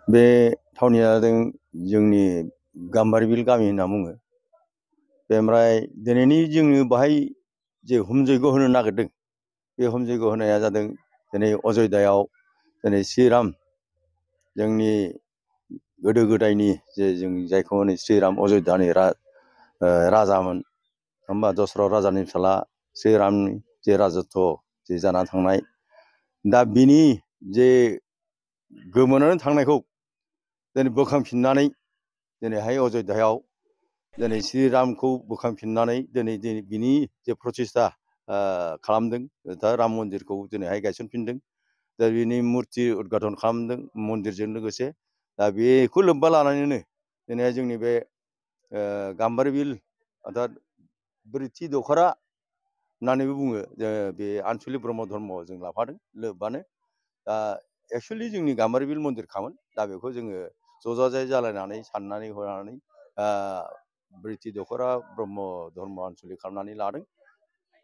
बे थावनिया जादों जोंनि गाम्बारि बिल गामि होनना बुङो। ओमफ्राय दिनैनि जोङो बाहाय जे हुम जयग होनो नागिरदों, बे हुम जयग होनाया जादों दिनै अजयदायाव दिनै श्रीराम, जोंनि गोदो गोदायनि जे जों जायखौ होनो श्रीराम अजयदानि राजामोन होमबा, दशरथ राजानि फिसाला श्रीरामनि जे राजत्व जे जाना थांनाय, दा बिनि जे गोमोनानै थांनायखौ दिनै बोखांफिननानै दिनैहाय अजयदायाव दिनै श्रीरामखौ बोखांफिननानै दिनै बिनि जे प्रसेस्ता खालामदों, दा राम मन्दिरखौ दिनैहाय गायसनफिनदों। दा बिनि मुर्ति उद्घाटन खालामदों मन्दिरजों लोगोसे। दा बेखौ लोब्बा लानानैनो दिनैहाय जोंनि बे गाम्बारि बिल अर्थात ब्रैथि दख'रा होननानैबो बुङो, बे आनसलिक ब्रह्म धर्म जों लाफादों लोब्बानो। दा एक्सुवेलि जोंनि गाम्बारि बिल मन्दिरखामोन। दा बेखौ जोङो ज' जाजाय जालायनानै साननानै हनानै ब्रैथि दख'रा ब्रह्म धर्म आनसलिक खालामनानै लादों।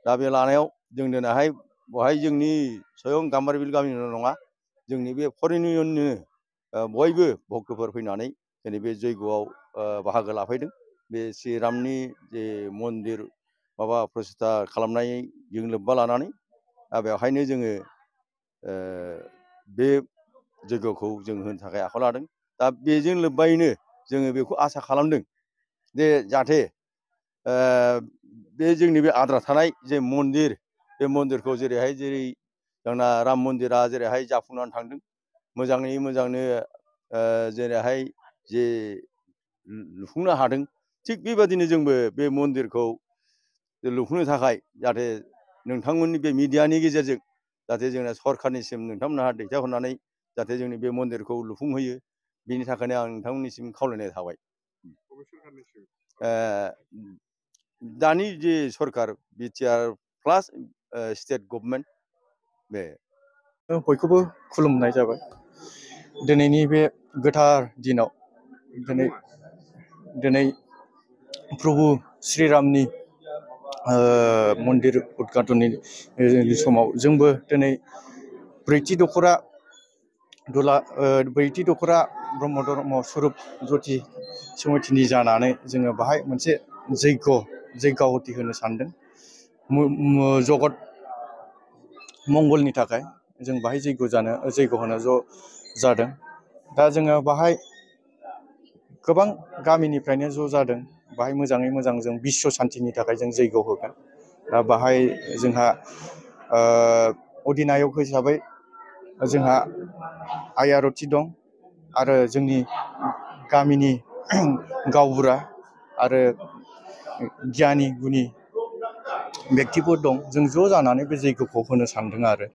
दा बे लानायाव जों दिनैहाय बहाय जोंनि स्वयं गाम्बारि बिल गामिनिल' नङा, जोंनि बे फरेन इउनियननि बयबो भक्तफोर फैनानै दिनै बे जयग'आव बाहागो लाफैदों। बे श्रीरामनि जे मन्दिर माबा प्रसेस्ता खालामनायजों लोब्बा लानानै। दा बेवहायनो जोङो बे जयग'खौ जों होनो थाखाय आखायाव लादों। दा बेजों लोब्बायैनो जोङो बेखौ आसा खालामदों जे जाहाथे बे जोंनि बे आद्रा थानाय जे मन्दिर, बे मन्दिरखौ जेरै जोंना राम मन्दिरा जेरैहाय जाफुंनानै थांदों, मोजाङै मोजांनो जेरैहाय जे लुफुंनो हादों, थिग बेबादिनो जोंबो बे मन्दिरखौ लुफुंनो थाखाय जाहाथे नोंथांमोननि बे मिडियानि गेजेरजों जाहाथे जोंना सरखारनिसिम नोंथांमोनहा दैथायहरनानै जाहाथे जोंनि बे मन्दिरखौ लुफुंहोयो, बिनि थाखायनो आं नोंथांमोननिसिम खावलायनाय थाबाय। दानि जे सरखार बिटिआर प्लास स्टेट गभर्नमेन्ट, बे बयखौबो खुलुमनाय जाबाय। दिनैनि बे गोथार दिनाव दिनै प्रभु श्रीरामनि मन्दिर उद्घाटननि समाव जोंबो दिनै ब्रैथि दख'रा ब्रह्म धर्म स्वरुप ज्यति समितिनि जानानै जोङो बाहाय मोनसे जय्ग'हति होनो सानदों। जगत मंगलनि थाखाय जों बाहाय जय्ग' होनो ज' जादों। दा जोङो बाहाय गोबां गामिनिफ्रायनो ज' जादों। बाहाय मोजाङै मोजां जों बिश्व शान्तिनि थाखाय जों जय्ग' होगोन। दा बाहाय जोंहा अधिनायक हिसाबै जोंहा आइ आरती दं, आरो जोंनि गामिनि गावबुरा आरो गियानि गुनि बेक्तिफोर दं। जों ज' जानानै बे जय्ग'खौ होनो सानदों आरो